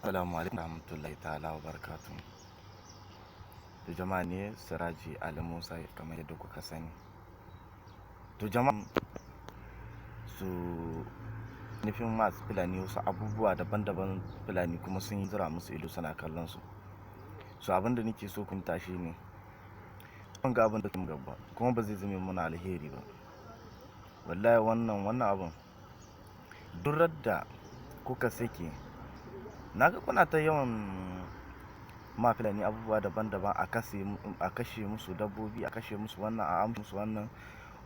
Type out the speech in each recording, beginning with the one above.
Assalamu alaikum warahmatullahi ta'ala wa barakatuh. To jama'a, ne Siraji Ali Musa kamar yadda kuka sani. To jama'a, su nufin masu Fulani wasu abubuwa daban-daban, Fulani kuma sun yi zura musu ido suna kallon su. So abin da nake so kun tashi ne, ga abin da gaba kuma ba zai zame muna alheri ba. Wallahi wannan abin, duk da kuka sake, na ga kuna ta yawan ma Fulani abubuwa daban-daban, a kashe musu dabbobi, a kashe musu wannan, a amsa musu wannan,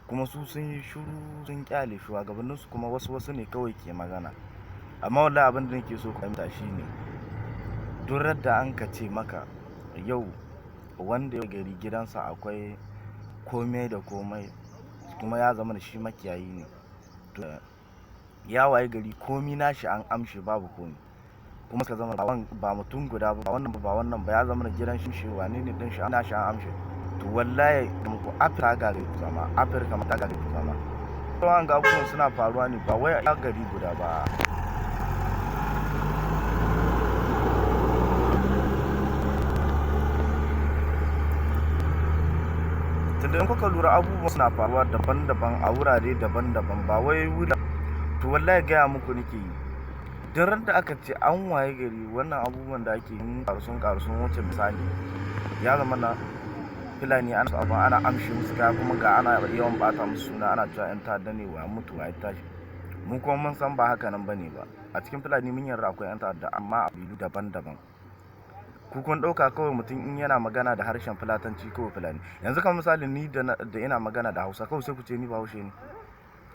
kuma su sun yi shiru sun kyale shugabanninsu, kuma wasu ne kawai ke magana. Amma wallahi abin da nake so ku fahimta shine, duk da an ka ce maka yau wanda ya gari gidansa akwai komai da komai, kuma ya zama da shi makiyayi ne, to ya waye gari komi nashi an amshe, babu komi, kuma ka zama ba mutum guda ba, wannan ba wannan ba, ya zama da gidan shi wane ne din shi nashi an amshe, to wallahi muku Afirka ga gari zama, Afirka ma ta gari zama. Wannan ga abubuwan suna faruwa ne ba wai a gari guda ba. Tunda in kuka lura, abubuwan suna faruwa daban-daban a wurare daban-daban, ba wai wuri. To wallahi gaya muku nake yi, duk da aka ce an waye gari wannan abubuwan da ake yi sun karu, sun wuce misali, ya zama na Fulani ana abu ana amshe musu kaya, kuma ga ana yawan bata musu suna, ana cewa yan ta'adda ne, wa mutu wa ya tashi. Mu kuma mun san ba haka nan bane ba. A cikin Fulani mun yarda akwai yan ta'adda, amma a kabilu daban-daban. Ku kun ɗauka kawai mutum in yana magana da harshen Fulatanci kawai Fulani. Yanzu kamar misali ni da ina magana da Hausa, kawai sai ku ce ni Bahaushe ne.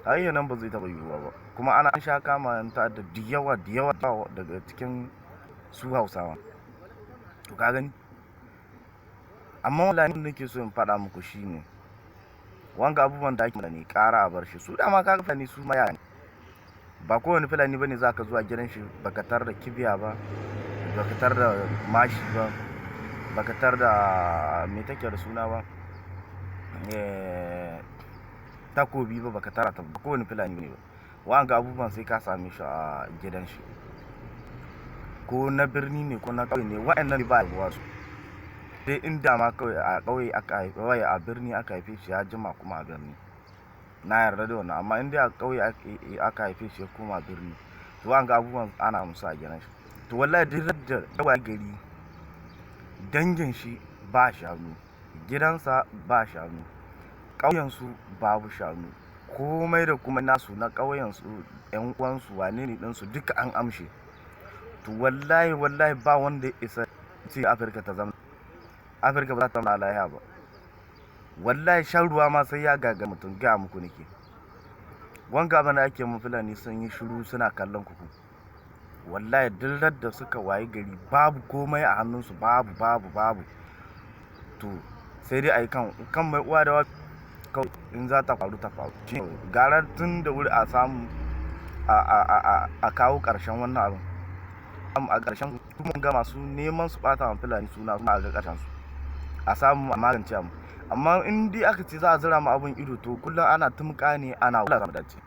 Ai nan ba zai taɓa yiwuwa ba. Kuma ana sha kama yan ta'adda da yawa da yawa daga cikin su Hausawa. To ka gani, amma wallahi nake so in faɗa muku shine, wanga abubuwan da ake ne ƙara a bar shi. Su dama kaga Fulani su ma ne, ba kowane Fulani bane zaka zuwa gidan shi baka tar da kibiya ba, baka tar da mashi ba, baka tar da me take da suna ba, takobi ba, baka tara ta ba. Kowane Fulani ne ba wanga abubuwan sai ka same shi a gidan shi, ko na birni ne ko na ƙauye ne. Wa'annan ba ruwa su, sai in dama kawai a ƙauye aka haife, wai a birni aka haife shi, ya jima kuma a birni, na yarda da wannan. Amma in dai a ƙauye aka haife shi ya koma birni, to wanga abubuwan ana musu a gidan shi. To wallahi duk da yawa gari dangin shi ba shanu, gidansa ba shanu, ƙauyensu babu shanu, komai da kuma nasu na ƙauyensu, ƴan uwansu, wane ne ɗinsu, duka an amshe, to wallahi wallahi ba wanda ya isa ce Afirka ta zama, Afirka ba za ta zama lafiya ba. Wallahi shan ruwa ma sai ya gaga mutum, gaya muku nake. Wanga abin da ake mun, Fulani sun yi shiru suna kallon kuku. Wallahi duk da suka wayi gari babu komai a hannunsu, babu babu babu, to sai dai a yi kan mai uwa da kawai, in za ta faru ta faru. Gara tun da wuri a samu a kawo ƙarshen wannan abin, a ƙarshen kuma ga masu neman su ɓata wa Fulani suna, a ga ƙarshen su, a samu a magance mu. Amma in dai aka ce za a zira mu abin ido, to kullum ana tumƙa ne ana wula dace.